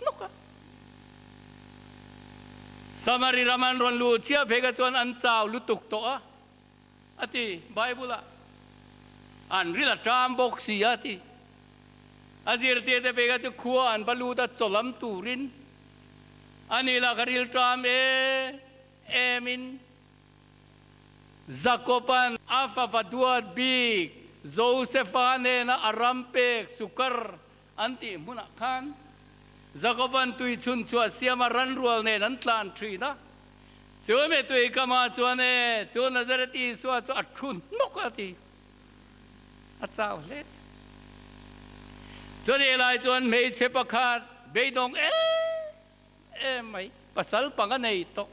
hnawk a. Samari ram an rawn luh chiah phei kha chuan an chau lutuk tawh a. A ti, Bible ah an ril a ṭam bawk si a ti. A zirtirte peka chu khua an va lut a chawlam turin a ni lah ka ril ṭam em em in Jakoban a fapa duat bik Josefa nena a ram pek Sukar an tih hmunah khan Jakoban tui chhun chhuah siama ranrual nen an tlan thin a. Chu mi tui kamah chuan e, chu Nazareth Isua chu a thu hnawk a ti. A chau hle. Chutih lai chuan hmeichhe pakhat beidawng em em mai, pasal panga nei tawh,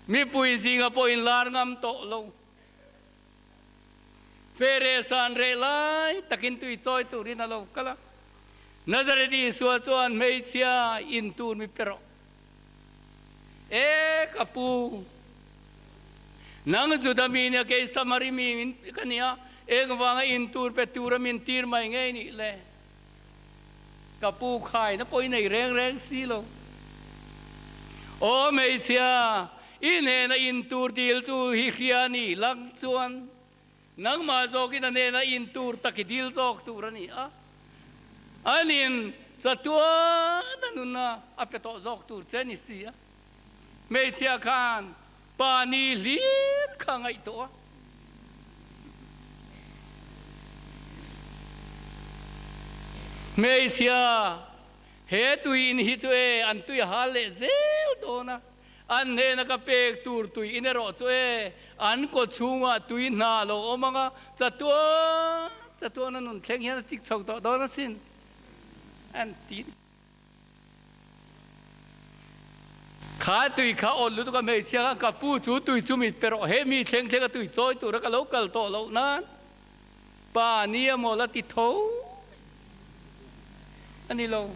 mipui zinga pawh inlar ngam tawh lo, Fere san reh lai takin tui chawi turin a lo kal a. Nazareth Isua chuan hmeichhia in tur mi pe rawh. E ka pu, nang Juda mi nia kei Samari mi min ka nia, engvanga in tur pe tura min tir mai ngei nih le? Ka pu khaina pawh i nei reng reng si lo. Aw hmeichhia, i hnena in tur dil chu hi hria ni lang chuan nangmah zawkin a hnena in tur tak i dil zawk tur a ni a. Anin chatuan a nuna a pe tawh zawk tur che ni si a. Hmeichhia khan pa ni hlir kha a ngaihtuah a. Hmeichhia, he tui in hi chu e an tui a hal leh zel dawn a, an hnena ka pek tur tui in erawh chu e an kaw chhungah tui hna a lo awm ang a, chatuan chatuan a nun thleng hian a chik chho tawh dawn asin an ti. Kha tui kha awt lutuk a hmeichhia khan ka pu chu tui chu mit pe rawh, he mi thleng thleng a tui chawi tura ka lo kal tawh loh nan pa ni emaw la ti tho a ni lo.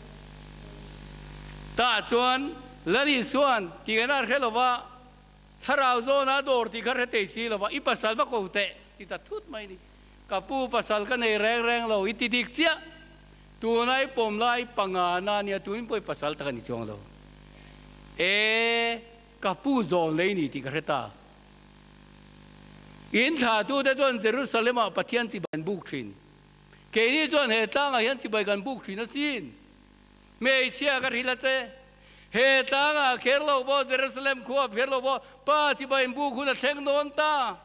Tah chuan Lal Isuan ti kan a hre lova, thlarau zawna dawr tih kha hre thei si lova, i pasal va ko teh ti ta thut mai ni. Ka pu pasal ka nei reng reng lo, i ti dik chiah. Tunai pawm lai panga na nia tunin pawh i pasal tak a ni chuang lo. E, ka pu zawn lei ni tih ka hre ta. In thlatute chuan Jerusalem ah Pathian chibai an buk thin. Keini chuan he tlangah hian chibai kan buk thin asin. Hmeichhia ka hrilh a che. He tlangah kher lo pawh, Jerusalem khuaah kher lo pawh, Pa chibai buk hun a thleng dawn ta.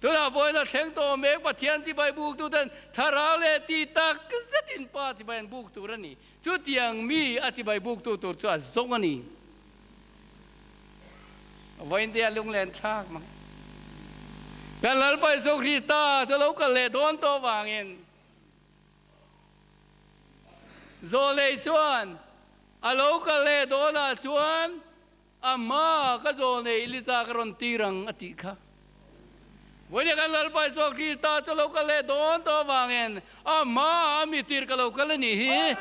Tunah pawhin a thleng tawh mek, Pathian chibai buktuten thlarau leh ti tak zetin Pa chibai an buk tur a ni. Chutiang mi a chibai buktu tur chu a zawng a ni. Vawiintea lunglen thlak mang. Kan Lalpa Jesuh Krista chu lo kal leh dawn tawh vangin Zawlei chuan a lo kal leh dawnah chuan a hma ka zawlei Elija ka rawn tir ang a tih kha. Vawiinea kan Lalpa Jesuh Krista chu lo kal leh dawn tawh vangin a hma a mi tir ka lo kal a nih hi.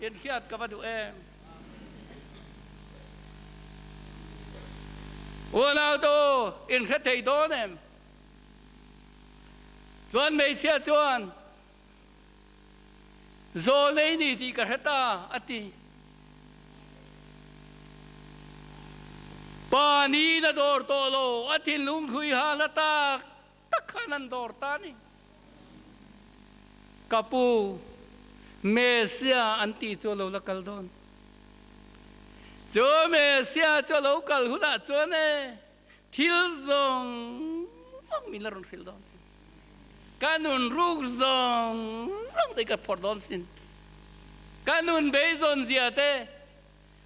Inhriat ka va duh em? Unau tu inhre thei dawn em? Chuan hmeichhia chuan, Zawlei ni tih ka hre ta, a ti. Pa ni la dawr tawh lo, a thinlung hlui ha la tak tak khan an dawr ta a ni. Ka pu, Mesia an tih chu a lo la kal dawn. Chu Mesia chu a lo kal hunah chuan e, thil zawng zawng min la rawn hrilh dawn sin. Ka nun ruk zawng zawng te ka phawrh dawn sin. Ka nun beizawn zia te,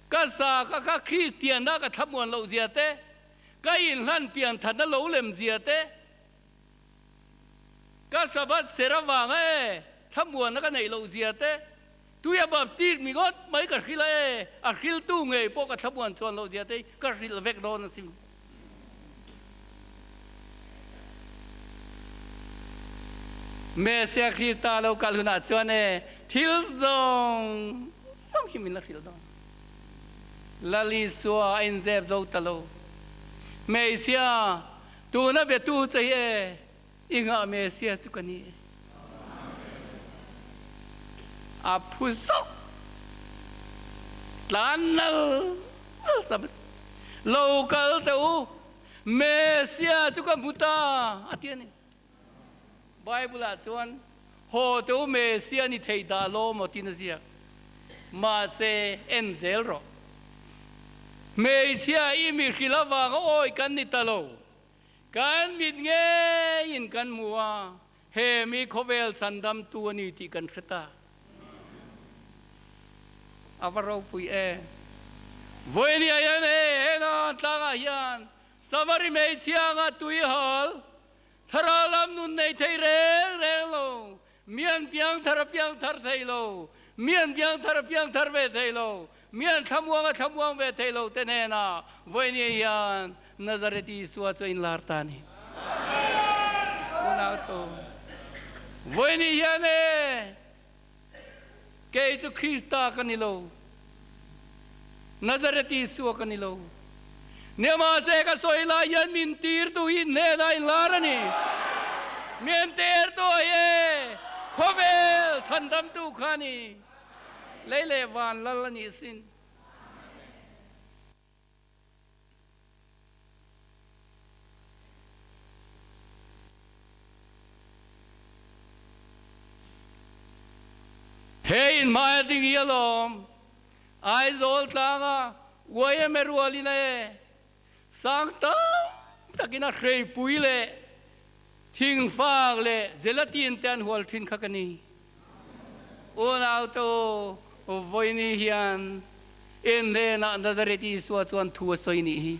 ka sa ka ka Kristianna ka thlamuan loh zia te, Ka inhlan pian thatna lo lem zia te, ka Sabbath ser avanga e thlamuanna ka neih loh zia te, tuia baptist mi ngawt mai ka hrilh a e, a hriltu ngei pawh ka thlamuan chuan loh zia te hi ka hrilh vek dawn a sim. Messiah Krista lo kal hunah chuan e thil zawng zawng hi min la hrilh dawn. Lal Isua a inzep zo ta lo. Hmeichhia, tuna betu che hi e, i nghah Messiah chu ka ni e. A phu zawk tlan nal nal sam a. Lo kal teh u, Messiah chu ka hmu ta, a ti a ni. Bible ah chuan haw te u Messiah ni thei dah lo maw tiin a ziak. Mahse en zel rawh. Hmeichhia i mi hrilh avanga awi kan ni ta lo. Kan mit ngeiin kan hmu a, he mi khawvel chhandamtu a ni tih kan hre ta. A va ropui em. Vawinia hian he hena tlangah hian Samari hmeichhia anga tui hal Thlarau lam nun nei thei reng reng lo, mi an piang thar a piang thar thei lo, mi an piang thar a piang thar ve thei lo, mi an thlamuang a thlamuang ve thei lo te hnenah vawinia hian Nazareth Isua chu a inlar ta a ni. Unau tho, vawinia hian e, kei chu Krista ka ni lo, Nazareth Isua ka ni lo. Nimahse ka sawi lai hian min tir tu hi hnenah a inlar a ni. Min tir tu hi khawvel chhandamtu kha a ni. Lei leh van lal a nih sin. He in hmaia ding hi alawm Aizawl tlanga YMA rualin a e sang tam takin a hreipui leh thingfak leh gelatin te an hual thin kha ka ni. Unau te u, vawiini hian in hnenah Nazareth Isua chuan thu a sawi nih hi.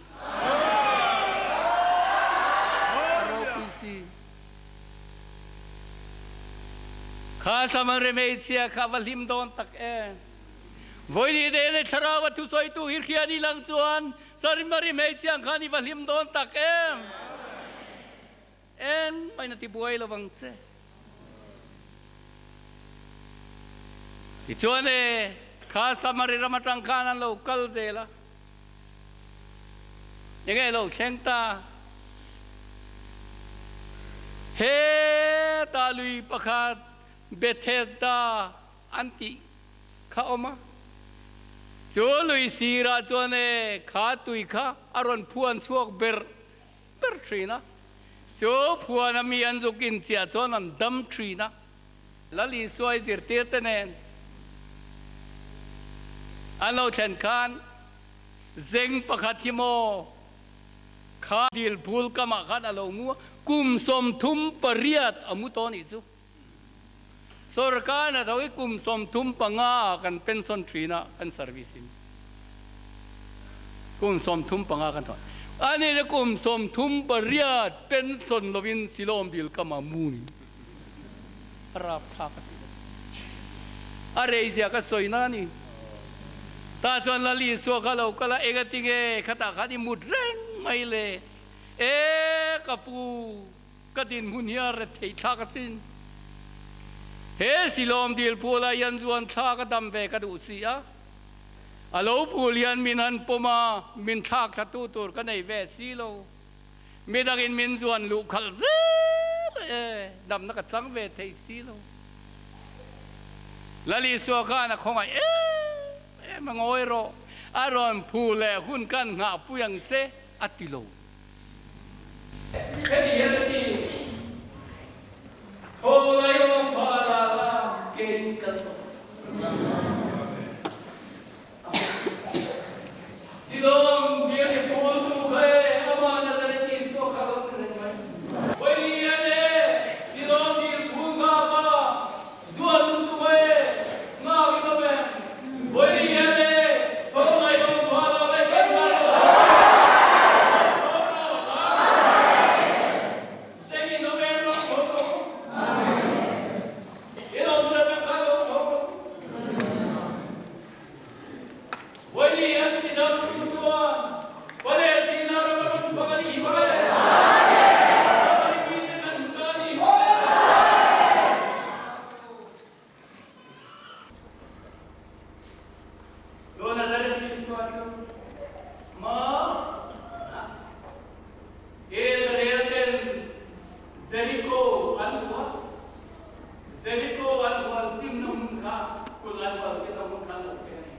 A ropui si. Kha Samari hmeichhia kha a va hlim dawn tak em! Vawiini te leh thlarau a thusawitu hi hria ni lang chuan Samari hmeichhia ang khan i va hlim dawn tak em! Engmah in a ti buai lo vang che. Tichuan e, kha Samari ram atang khan an lo kal zel a, enge lo thleng ta? Hetah lui pakhat Bethesda an tih kha awm a, chu lui sirah chuan e, kha tui kha a rawn phuan chhuak ber ber thin a, chu phuana mi an zuk inchiah chuan an dam thin a. Lal Isua i zirtirte nen an lo thlen khan zeng pakhat hi maw kha dil phul kamah khan a lo mu a, kum 38 a mu tawh nih chu. Sorkar hnathawk hi kum 35 ah kan pension thin a, kan service in kum 35 kan thawh. Ani le kum 38 pension lovin Silawm dil kamah mu ni. A rapthlak a si lo. A reizia ka sawi na ni. Tah chuan Lal Isua kha lo kal a, engatinge khatah khan i mut reng mai le? E ka pu, ka dinhmun hi a ret theih thlak asin. He Silawm dil phul ah hian zuan thla ka dam ve ka duh si a. A lo phul hian min han pawm a, min thlak thlatu tur ka nei ve si lo. Midangin min zuan luh khalh zel e, damna ka chang ve thei si lo. Lal Isua khan a khawngaih em em a, ngawi rawh, a rawn phu leh hun kan nghahpui ang che a ti lo. Heti hian a ti, Tho lai awm pha la la, keiin kal rawh. Tilawm biak i pawl tu kha e, amah Nazareth Isua kha lo ti reng mai. Vawiin e, Tilawm dil phul nghak a, zual u tum e, nghak i awm em? Vawiin e, tho ngai awm pha lo lai kan nghak lo. Tho rawh, Zeng in awm em lo tho rawh u. In awm zet ang kha lo tho rawh u. Vawiin an ti dam tu chuan Palestina ram a rawn fak a ni hi mawle. Ramari mite kan hmu ta a ni hi mawle. Chu Nazareth Isua chu maw Israel ten Jericho an hua? Jericho an hual chimna hmun kha kulh an hual chimna hmun kha an lo thleng a ni.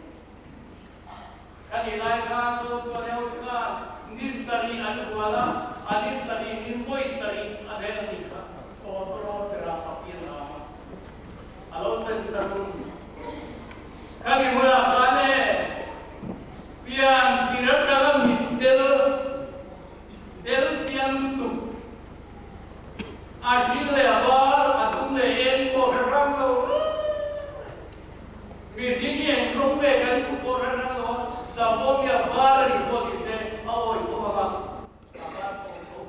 Khani lai khan Joshua leh ho khan ni sarih an hual a, a ni sarih nin vawi sarih a vel a nih kha. Tawtawraw bera papian a awm a, a lo thlen ta rum. Khami hmunah khan e pian tir atanga mitdel del chiang lutuk a hring leh a var, a dum leh eng pawh hre hrang lo reng. Mihring hi eng rawng nge kan duh pawh hre hrang lo a, sapawm hi a var a nih pawh tih che a awi tho ang a, a var pawh a tho.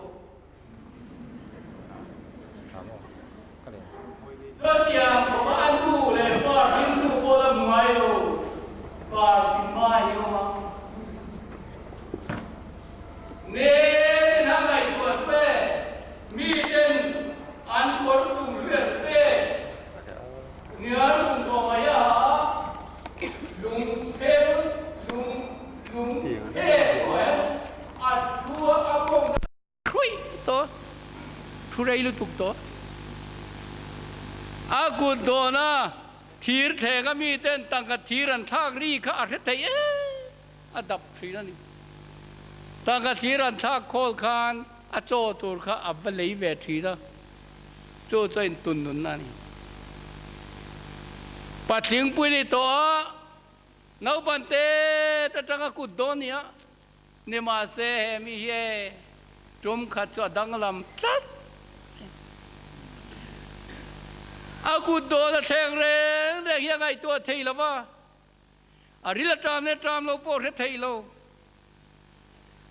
Chutiang khawpa a nu leh pa hringtu pawh la hmu ngai lo, par ti mai hi a awm a. Nen a ngaihtuah chu e, miten an kawr chung hriat te hnial lung tawh mai a ha a, lung phel lung lung phek tawh e, a thu a pawng ta. Hruai tawh, thu rei lutuk tawh. A kut dawna thir thleng a miten tangka thir an thlak ri kha a hre thei em a dap thin a ni. Tangka thir an thlak khawl khan a chaw tur kha a va lei ve thin a, chu chu a intun nunna a ni. Patling pui ni tawh a, naupang te atanga kut dawn nia. Nimahse he mi hi e tum khat chu a danglam tlat. A kut dawn a thleng reng reng hi a ngaihtuah thei lo va, a ril a ṭam leh ṭam lo pawh hre thei lo.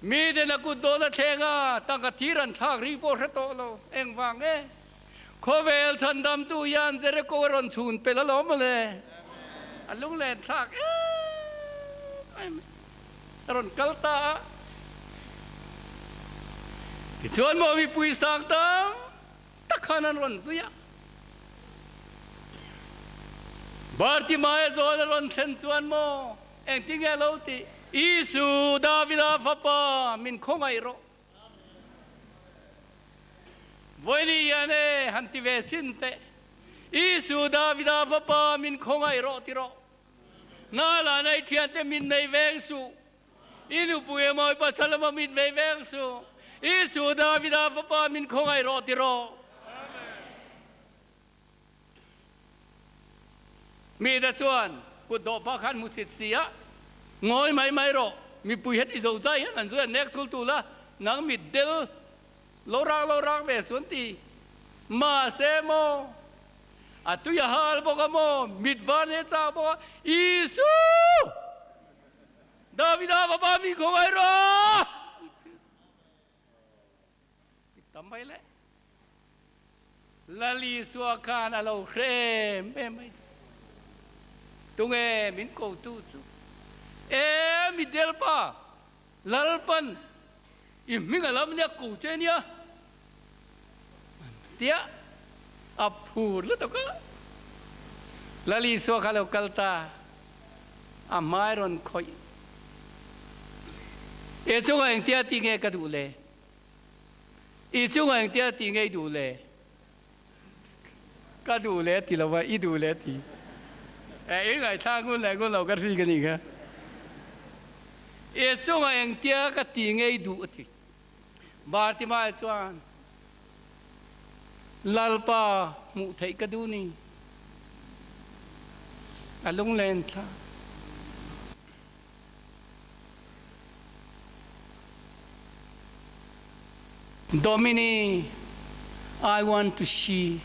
Miten a kut dawn a thleng a, tangka thir an thlak rih pawh hre tawh lo. Engvang nge? Khawvel chhandamtu hian Jericho a rawn chhun pelh alawm mawle. A lunglen thlak em em. A rawn kal ta a. Tichuan maw mipui sang tam tak khan an rawn zui a. Bartimaea zawn a rawn thlen chuan maw engtin nge a lo tih? Isu, Davida fapa, min khawngaih rawh. Vawiin hian e han ti ve chin teh. Isu, Davida fapa, min khawngaih rawh ti rawh. Nala nei thiante min nei veng suh. I nupui emaw i pasal emaw min nei veng suh. Isu Davida fapa min khawngaih rawh ti rawh. Mite chuan kut dawh pah khan hmusit si a, Ngawi mai mai rawh, mipui heti zo zai hian an zui a nek thul tul a, nang mit del lo rak lo rak ve suan ti. Mahse maw, a tui a hal bawk a maw, mit var nei a chak bawk a, Isu! Davida fapa mi khawngaih rawh! Ti tam mai le. Lal Isua khan a lo hre em em mai chu. Tunge min kotu chu? E mi delpa, Lalpan i hming a lam nia ko che nia. Tia a phur lutuk a. Lal Isua kha lo kal ta, a hmai rawn khawih. E chungah engtia ti nge ka duh le? I chungah engtia ti nge i duh le? Ka duh le ti lo va, i duh le ti. E i ngaithla ngun leh ngun lo ka hri ka nih kha. I chungah engtia ka ti nge i duh a ti. Bartimae chuan, Lalpa hmuh theih ka duh ni. A lunglen thla. Domini, I want to see.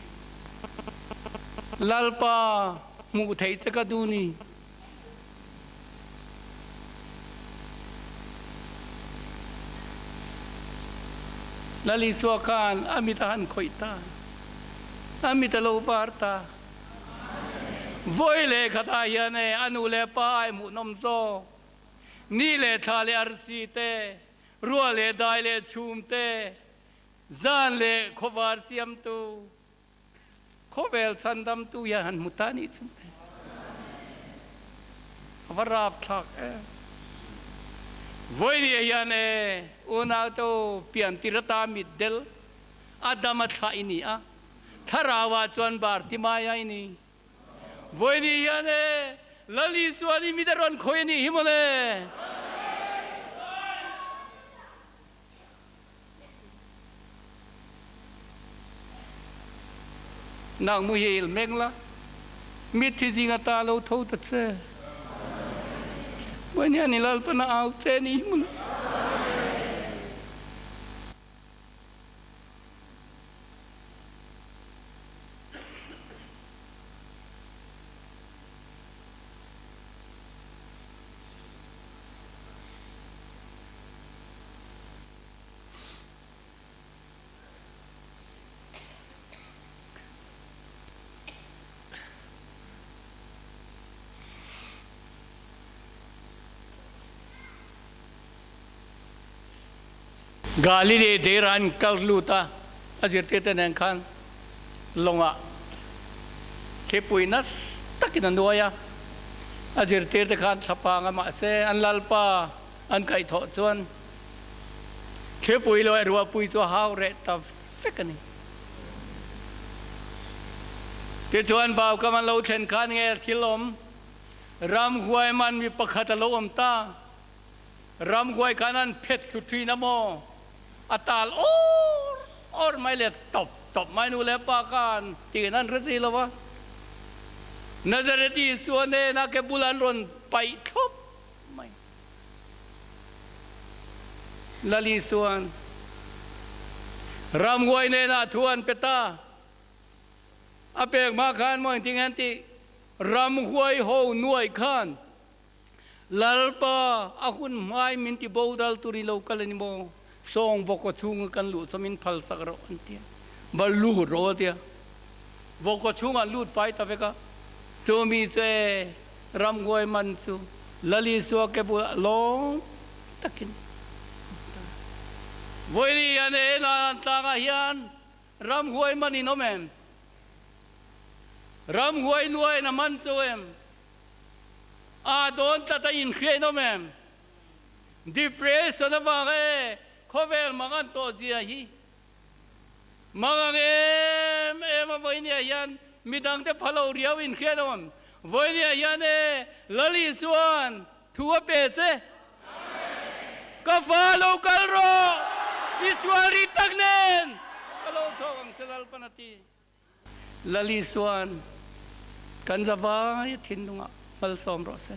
Lalpa hmuh theih che ka duh ni. Lal Isua khan a mit a han khawih ta. A mit a lo var ta. Vawi leh khatah hian e a nu leh pa ai hmuhnawm zawk. Ni leh thla leh arsi te, ruah leh dai leh chhum te, zan leh khawvar siamtu, Khawvel chhandamtu hian han hmu ta nih chu le. A va rapthlak em. Vawinia hian e unau te u piantir ata mitdel Adam a thlah i ni a, thlarauah chuan Bartimaia i ni. Vawinia hian e Lal Isua nih mit a rawn khawih a nih hi mawle. Nang muhil meng la, mitthi zinga ta lo tho ta che. Vawiin i Lalpan a au che ni hi mawle. Galilei deirah an kal lut a, a zirtirte nen khan lawngah thlipui nasa takin a nuai a, a zirtirte khan thlapang a mahse an lalpa an kaihthawh chuan Thlipui lo eh ruahpui chu a hau reh ta vek a ni. Tichuan vaukam an lo thlen khan nge thil awm? Ramhuai man mi pakhat a lo awm ta. Ramhuai khan an phet thlu thin a maw? A tal awr awr mai leh tawp tawp mai nu leh pa khan tiin an hre si lo va. Nazareth Isua nena ke bul an rawn paih thlawp mai. Lal Isua'n ramhuai hnenah thu an pe ta. A pek hma khan maw engtin nge an tih? Ramhuai ho nuaih khan Lalpa a hun hmai min ti bodal tur i lo kal a ni maw? Sawng vawkaw chhunga kan luh chu min phal sak rawh an ti a. Va lut rawh a ti a. Vawkaw chhungah an lut fai ta vek a. Chumi chu e Ramhuai man chu Lal Isua ke bulah lawm takin Vawiin hian he Nan tlangah hian ramhuai man in awm em? Ramhuai nuain a man chu em? Aa dawn tlat a inhriain awm em? Depression avang e khawvel mang an tawh zia hi Mang ang em em a vawinia hian midangte phalo riau in hriat awm. Vawinia hian e Lal Isuan thu a pe che. Ka fa lo kal rawh, i sual ri tak nen ka lo chhawk ang che Lalpan a ti. Lal Isuan. Kan zavai a thinlungah malsawm rawh se.